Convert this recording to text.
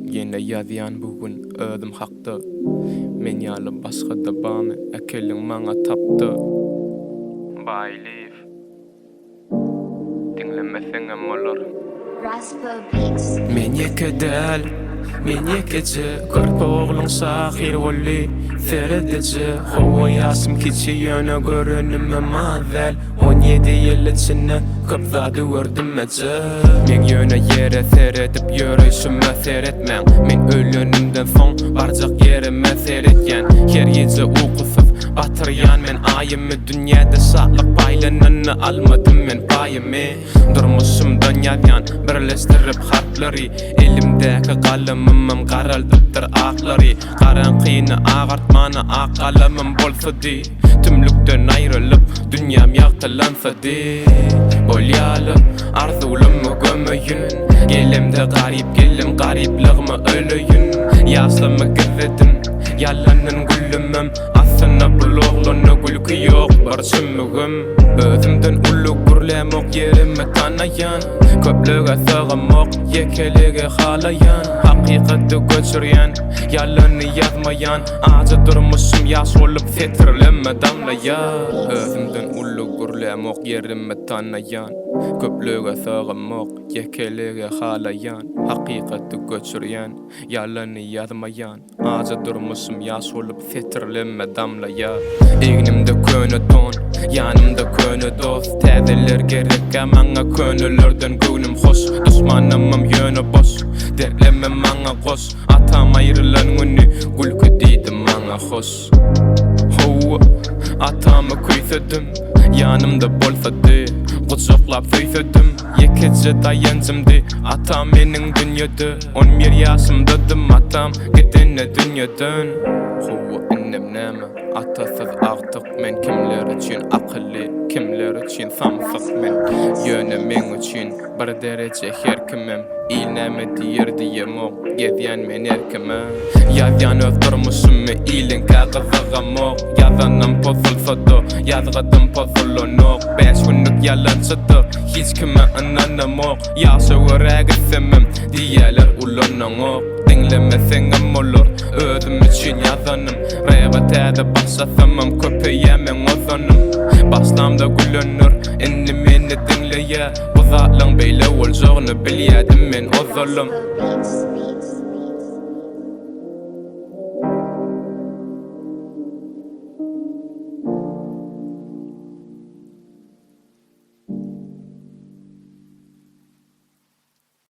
Ýene ýazýan bu gün özüm hakda. Men ýaly başga-da bamy äkeliň maňa tapda. Baýlyýew. Diňlemeseňem bolar. Raspo Beats. Men ýeke däl, men ýekeje Körpe ogluň şahyr boldy, seredeje Hawa ýaşym kiçi ýöne görenimem az däl 17 ýyl içinde köp zady gördüm eje Meň ýöne ýere seredip ýöreýşime seretmäň Men ölenimden soň barjak ýerime seretýän Her gije ukusyz batyrýan men aýymy Dünýäde şatlyk paýlananyny almadym men paýymy Durmuşymdan ýazýan birleşdirip harplary Elimdäki galamymam garaldypdyr aklary Garaňkyny agartmana ak galamym bolsady Tümlükden aýrylyp dünýäm ýagtylansady Bolýaly arzuwlymy gömeýin Gelemde garyp geldim garyplygma öleýin Ýaşlymy gizledim ýalandan güldümem Aslynda bul oglanda gülki ýok bir çümmügim Özümden uly gürlämok ýerimi tanaýan Köplüge sygamok ýekeligi halaýan Hakykaty göçürýän ýalany ýazmaýan Ajy durmuşym ýaş bolup setirleme damlaýar Özümden uly gürlämok ýerimi tanaýan Köplüge sygamok ýekeligi halaýan Hakykaty göçürýän ýalany ýazmaýan Ajy durmuşym ýaş bolup setirleme damlaýa Egnimde köne don, ýanymda köne dost Täzeler gerekkä maňa könelerden göwnüm hoş Duşmanymam ýöne boş, dertlemem maňa goş Atam aýrylan güni gülki diýdi maňa hoş Hawa, atamy küýsedim, ýanymda bolsady Gujaklap söýsedim, ýekeje daýanjymdy Atam meniň dünýede. 11 ýaşymdadym atam gidende dünýeden. Hawa indem näme atasyz agtyk men kimler üçin akylly kimler üçin samsyk men ýöne meň üçin bir dereje her kimem il näme diýer diýemok gezýän men erkime ýazýan öz durmuşymy iliňkä gyzygamok ýazanym pozulsada ýazgydym pozulanok Bäş günlük ýalançyda hiç kime ynanamok Ýaşa görä gitsemem diýýäler ulanaňok Diňlemeseňem bolar özüm üçin ýazanym Reba täze başlasamam köpeýä meň ozanym Başlamda gülenler indi meni diňleýä Bu zatlaň beýle boljagyny bilýädim men ozalam. Beats.